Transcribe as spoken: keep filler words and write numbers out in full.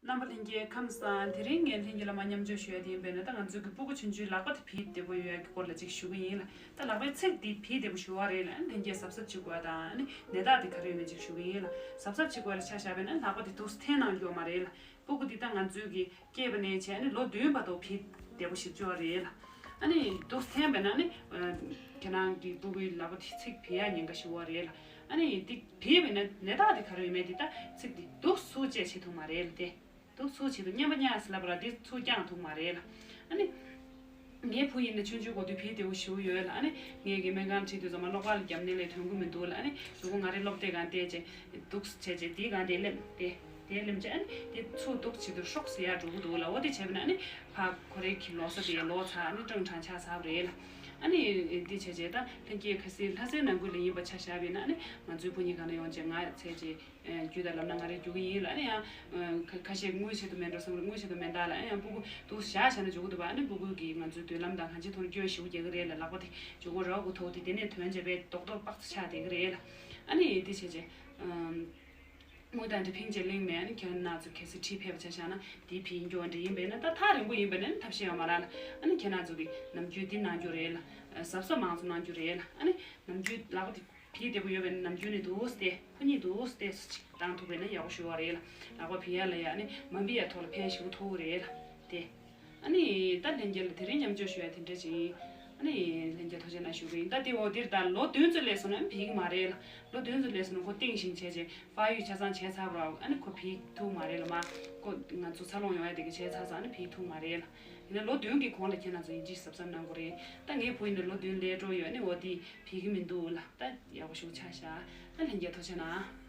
རྣམ་པ་ལྷན་རྒྱས་ཁམས་བཟང་། དེ་རིང་ངས་ལྷན་རྒྱས་ལ་མ་མཉམ་སྤྱོད་ཞུ་ཡ་དེ་ཡིན་པས་ན། ད་ང་ཚོའི་གི་སྤུ་གུ་ཆུང་ཆུང་ལག་པ་དེ་བི་བདེ་པོ་ཡོད་ཡ་གི་སྐོར་ལ་ཅིག་ཞུ་གི་ཡིན་ལ། ད་ལག་པའི་ཚིགས་འདི་བི་བདེ་པོ་ཞུ་བ་རེད་ལ། ལྷན་རྒྱས་གཟབ་གཟབ་བྱེད་དགོས་ཡ་དང་། ཨ་ནི་ནད་རྟགས་དེ་ག་རེ་ཡོད་མེད་ཅིག་ཞུ་གི་ཡིན་ལ། གཟབ་གཟབ་བྱེད་དགོས་ཡ་ལ་ཆ་བཞག་པས་ན། ལག་པ་དེ་འདུག་སེ་འཐེན་གནང་རྒྱུ་མ་རེད་ལ། སྤུ་གུ་འདི་ད་ང་ཚོའི་གི་སྐྱེས་པ་ནས་བྱས་ནས་ལོ་བདུན་བར་དུ་བི་བདེ་པོ་ཞིག་བཅོས་པ་རེད་ལ། ཨ་ནི་འདུག་སེ་འཐེན་པས་ན་ནི། ཁྱེད་རང་གི་སྤུ་གུའི་ལག་པ་དེ་ཚིགས་བི་ཡ་ཉེན་ཁ་ཞེ་པོ་རེད་ལ། ཨ་ནི་འདི་བི་བས་ན་ནད་རྟགས་དེ་ག་རེ་ཡོད་མེད་དེ། ད་ཚིགས་འདི་འདུག་སེ་བཅད་བྱེད་ཐུབ་མ་རེད་ལ། དེ་འདུག་སེ་བྱེད་དུ་མཉམ་པ་མཉམ་སླ་པོ་ར་དེ་ཚུར་བརྐྱང་ཐུབ་མ་རེད་ལ། ཨ་ནི། ངའི་བུ་ཡིན་ན་ཆུང་ཆུང་གོ་དུས་བི་བདེ་པོ་ཞེ་པོ་ཡོད་ལ། ཨ་ནི་ངས་གི་སྨན་ཁང་ཁྲིད་དུས་ཙམ་པ་གློག་པར་རྒྱབ་ནས་ལས་ཐོན་གི་མི་འདུག་ལ། ཨ་ནི་གཟུགས་པོ་ང་རའི་སློབ་དེབ་སྒང་བལྟས་བྱས་འདུག་སེ་བྱས་བྱས་དེའི་སྒང་དེ་སླེབས་ཏེ། དེ་སླེབས་བྱས་ཨ་ནི་དེ་ཚུར་འདུག་བྱེད་དུས་ཧྲོག་ཟེར་ཡ་འགྲོ་གི་འདུག་ལ། འོ་དེ་བྱས་པ་ན་ཨ་ནི་ཕ་གོ་རེ་གི་ལོ་ས་དེ་ལོ་ཚ། ཨ་ནི་སྐྲངས་གྲང་ཆགས་ཚ་བ་རེད་ལ། ཨ་ནི་དེ་བྱས་བྱས་ད་ལྷན་རྒྱས་ཁ་སང་ལྷ་སའི་ནང་ཁུལ་ལ་ཡིན་པ་ཆ་བཞག་པས་ན། ཨ་ནི་ང་ཚོའི་བུ་གཉིས་གང་ན་ཡོང་བྱས་ང་བྱས་བྱས། རྒྱུ་དང་ལབ་ན་ང་རེ་རྒྱུ་གི་ཡིན་ལ། ཨ་ནི་ཡང་ཁ་ཁ་ཤས་དངུལ་ཆེད་དུ་མེད་འགྲོ་བསམ་རེད། དངུལ་ཆེད་དུ་མེད་ད་ལ། ཨ་ནི་ཡང་སྤུ་གུ་འདུག་བཞག་བཞག་ན་འཇུག་གི་འདུག་པ། ཨ་ནི་སྤུ་གུ་གིས་ང་ཚོའི་མདུན་ལམ་དང་གང་ཅི་ཐོག་སྐྱོན་ཞེ་པོ་རྒྱག་གི་རེད་ལ། ལག་པ་དེ་མཇུག་གུ་ར་གུ་ཐོག་དེ་དེ་ནས་ཐོན་བྱས་པས་རྡོག་རྡོག་པགས་ཚ་ཆགས་བསྡད་གི་རེད་ལ། ཨ་ནི་དེ་བྱས་བྱས། དངུལ་དང་དེ་ཕིང་བྱས་གླེང་མེད། ཨ་ནི་ཁྱེད་རང་ཚོ་གལ་སྲིད་ཁྲིད་ཕེབས་པ་ཆ་བཞག་ན་དེ་ཕིང་སྐྱོན་འདྲ་ཡིན་པས་ན། ད་ཐག་རིང་པོ་ཡིན་པས་ན་ཐབས་ཤེས་ཡོད་མ་རེད་ལ། ཨ་ནི་ཁྱེད་རང་ཚོ་གི་ནམ་རྒྱུན་དེ་གནང་རྒྱུ་རེད་ལ། གཟབ་གཟབ་མང་ཙམ་གནང་རྒྱུ་རེད་ལ། ཨ་ནི་ནམ་རྒྱུན་ལག་པ་དེ། བི་བདེ་པོ་ཡོད་པས་ན་ནམ་རྒྱུན་ནས་འདུག་སེ་ཁོ་གཉིས་འདུག་སེ་སུ་གཅིག་བཏང་ཐུབ་པས་ན་ཡག་པོ་ཞུ་བ་རེད་ལ། ལག་པ་བི་ཡ་ལ་ཡ་ཨ་ནི་མ་བི་ཡ་ཐོག་ལ་ཕན་ཞེ་པོ་ཐོགས་རེད་ལ། དེ། ཨ་ནི་ད་ལྷན་རྒྱས་ལ་དེ་རིང་མཉམ་སྤྱོད་ཞུ་ཡ་དེ་འདྲ་ཅིག་ཡིན། ཨ་ནི་ལྷན་རྒྱས་ཐུགས་རྗེ་གནང་ཞུ་གི་ཡིན། ད་དེ་འོ་དེར་ད་ལོ་བདུན་ཙམ་སླེབས་སོང་ན་བི་གི་མ་རེད་ལ། ལོ་བདུན་ཙམ་སླེབས་སོང་ན་ཁོ་ཏིང་ཞིང་བྱས་བྱས་ཕ་ཡུལ་ཆ་ཚང་བྱས་ཚར་བ། ཨ་ནི་ཁོ་བི་ཐུབ་མ་རེད་ལ། མ་ཁོ་ང་ཚོ་འཚར་ལོངས་ཡོང་ཡ་དེ་གི་བྱས་ཚར་ཚར། ཨ་ནི་བི་ཐུབ་མ་རེད་ལ། ཡིན་ན་ལོ་བདུན་གྱི་གོང་ལ་ཁྱེད་རང་ཚོ་ཡིན་གཅིག་གཟབ་གཟབ་གནང་དགོས་རེད། ད་ངའི་བུ་ཡིན་ན་ལོ་བདུན་སླེབས་འགྲོ་ཡོད། ཨ་ནི་འོ་དེ་བི་གི་མི་འདུག་ལ། ད་ཡག་པོ་ཞིག་ཆགས་ཤག་ད་ལྷན་རྒྱས་ཐུགས་རྗེ་གནང་།